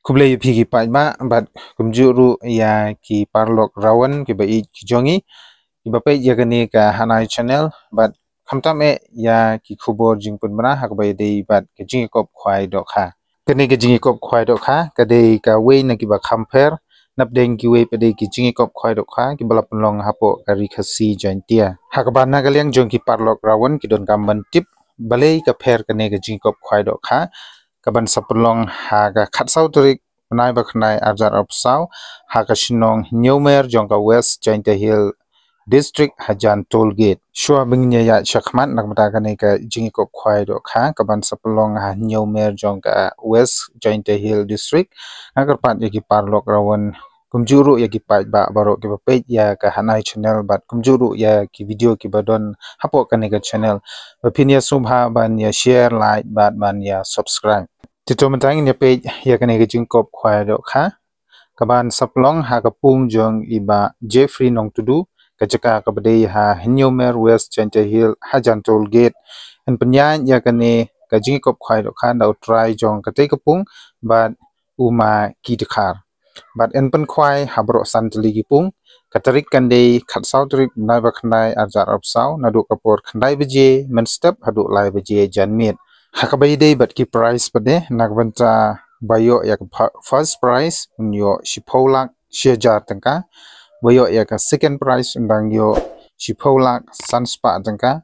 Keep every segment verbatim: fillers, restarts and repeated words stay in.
Khublei ïa phi ki paidbah bad kumjuh ruh ïa ki paralok rawan kiba ïeit ki jong ngi kiba peit ïa kane ka Hanai channel bad khamtam eh ïa ki khubor jingpynbna ha kaba ïadei bad ka jingïakop khwai dohkha. Kane ka jingïakop khwai dohkha ka dei kawei na kiba kham pher napdeng kiwei pat de ki jingïakop khwai dohkha kiba la pynlong hapoh ka Ri Khasi Jaintia. Ha kaba na ka liang jong ki paralok rawan ki donkam ban tip balei ka pher kane ka jingïakop khwai dohkha kaban sa pynlong ha ka khatsaw tarik bnai ba khyndai arhajar arphew saw ha ka shnong Hynñiewmer jong ka West Jaintia Hills District hajan Toll Gate. Shuwa ba ngin ïa ïaid shakhmat na ka bynta kane ka jingïakop khwai dohkha kaban sa pynlong ha Hynñiewmer jong ka West Jaintia Hills District, nga kyrpad ïa ki paralok rawan kumjuh ruh ïa ki paidbah baroh kiba peit ïa ka Hanai channel bad kumjuh ruh ïa ki video kiba don hapoh kane ka channel ba phin ïa sngewbha ban ïa share, like bad ban ïa subscribe. Te to mynta ngin ïa peit ïa kane ka jingïakop khwai dohkha kaban sa pynlong ha ka pung jong i Bah Jeffrey Nongtudu, ka jaka kaba dei ha Hynñiewmer West Jaintia Hills hajan Toll Gate. Yn pynïaid ïa kane ka jingïakop khwai dohkha da u trai jong katei ka pung bad u Ma Ki Dkhar. Bad yn pynkhwai ha baroh san tylli ki pung. Ka tarik kan dei khatsaw tarik bnai ba khyndai arhajar arphew saw naduh ka por khyndai baje mynstep haduh lai baje janmiet. Ha kaba ïadei bad ki prize pat de na ka bynta ba ïoh ïa ka pha-, first prize un ïoh shiphew lak shi hajar tyngka. Ba ïoh ïa ka second prize un dang ïoh shiphew lak san spah tyngka.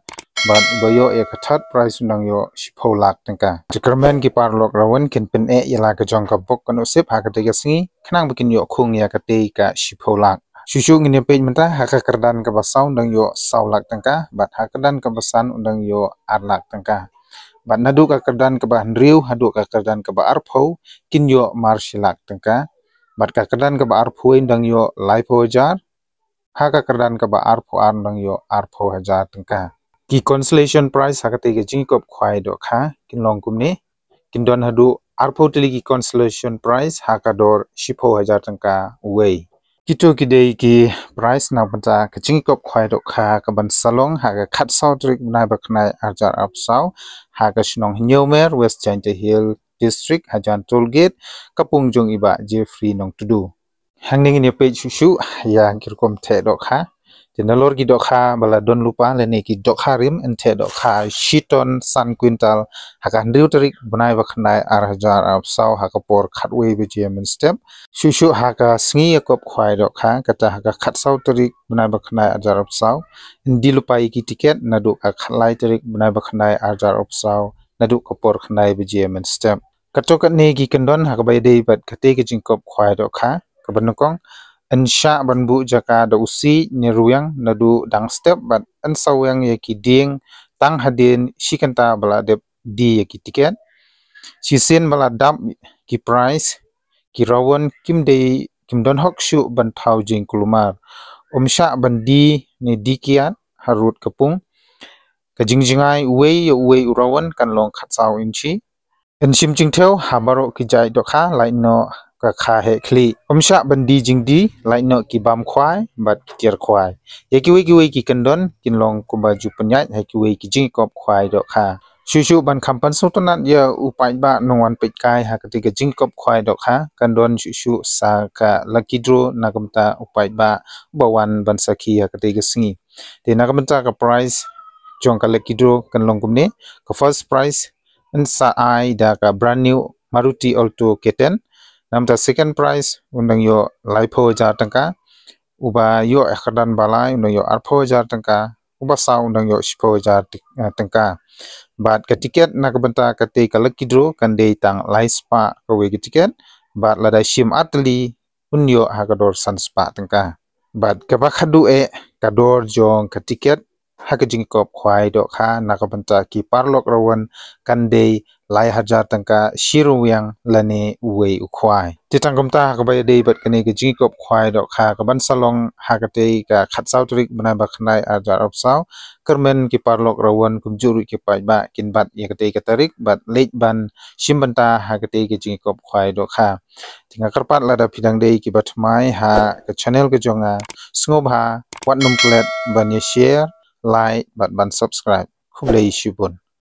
Bad ba ïoh ïa ka third prize un dang ïoh shiphew lak tyngka. Te kyrmen ki paralok rawan kin pyneh ïa la ka jong ka bok ka nusip ha katei ka sngi khnang ba kin ïoh khung ïa katei ka shiphew lak. Shuh shuh ngin ïa peit mynta ha ka kyrdan kaba saw un dang ïoh saw lak tyngka bad ha ka kyrdan kaba san un dang ïoh ar lak tyngka. Bad naduh ka kyrdan kaba hynriew haduh ka kyrdan kaba arphew kin ïoh mar shi lak tyngka. Bad ka kyrdan kaba arphew un dang ïoh laiphew hajar. Ha ka kyrdan kaba arphew ar un dang ïoh arphew hajar tyngka. Ki consolation prize ha katei ka jingïakop khwai dohkha kin long kumne. Kin don haduh arphew tylli ki consolation prize ha ka dor shiphew hajar tyngka uwei. Kito ki dei ki prize na ka bynta ka jingïakop khwai dohkha kaban sa long ha ka khatsaw tarik bnai ba khyndai arhajar arphew saw ha ka shnong Hynñiewmer, West Jaintia Hills District, hajan Toll Gate, ka pung jong i Bah Jeffrey Nongtudu. Hangne ngin ïa peit shuh shuh ïa ki rukom theh dohkha. Te nalor ki dohkha ba la don lypa lane ki dohkha rim, yn theh dohkha shi ton san kwintal ha ka hynriew tarik bnai ba khyndai arhajar arphew saw ha ka por khatwei baje mynstep. Shuh shuh ha ka sngi ïakop khwai dohkha, kata ha ka khatsaw tarik bnai ba khyndai arhajar arphew saw, yn die lypa ïa ki tiket naduh ka khatlai tarik bnai ba khyndai arhajar arphew saw naduh ka por khyndai baje mynstep. Kato katne ki kyndon ha kaba ïadei bad katei ka jingïakop khwai dohkha kaba nyngkong, yn shah ban buh jaka da u siej ne rwiang naduh dang step bad yn sa weng ïa ki dieng tang hadien shi kynta ba la dep die ïa ki tiket. Shisien ba la dap ki prize, ki rawan kim dei, kim don hok shuh ban thaw jingkulmar. Ym shah ban die ne die kiad harud ka pung. Ka jingjngai uwei ïa uwei u rawan kan long khatsaw inchi. Yn shim jingthew ha baroh ki jait dohkha, lait noh ka kha heh khlieh. Ym shah ban die jingdie, lait noh ki bam khwai bad ki tiar khwai. Ïa kiwei kiwei ki kyndon kin long kumba ju pynïaid ha kiwei ki jingïakop khwai dohkha. Shuh shuh ban kham pynsngewtynnat ïa u paidbah nongwan peitkai ha katei ka jingïakop khwai dohkha, kan don shuh shuh sa ka lucky draw na ka bynta u paidbah uba wan ban sakhi ha katei ka sngi. Te na ka bynta ka prize jong ka lucky draw kan long kumne. Ka first prize yn sa ai da ka brand new Maruti Alto K ten. Na ka bynta second prize un dang ïoh laiphew hajar tyngka. Uba ïoh ha ka kyrdan ba lai un dang ïoh arphew hajar tyngka. Uba saw un dang ïoh shiphew hajar tyngka. Bad ka tiket na ka bynta katei ka lucky draw kan dei tang lai spah kawei ka tiket. Bad lada shim ar tylli un ïoh ha ka dor san spah tyngka. Bad kaba khadduh eh ka dor jong ka tiket ha ka jingïakop khwai dohkha na ka bynta ki paralok rawan kan dei lai hajar tyngka shi rwiang lane uwei u khwai. Te tang kumta ha kaba ïadei bad kane ka jingïakop khwai dohkha kaban sa long ha katei ka khatsaw tarik bnai ba khyndai arhajar arphew saw, kyrmen ki paralok rawan kumjuh ruh ki paidbah kin bat ïa katei ka tarik bad leit ban shim bynta ha katei ka jingïakop khwai dohkha. Te nga kyrpad lada phi dang dei kiba thymmai ha ka channel ka jong nga, sngewbha wat nym klet ban ïa share, like bad ban subscribe. Khublei shibun.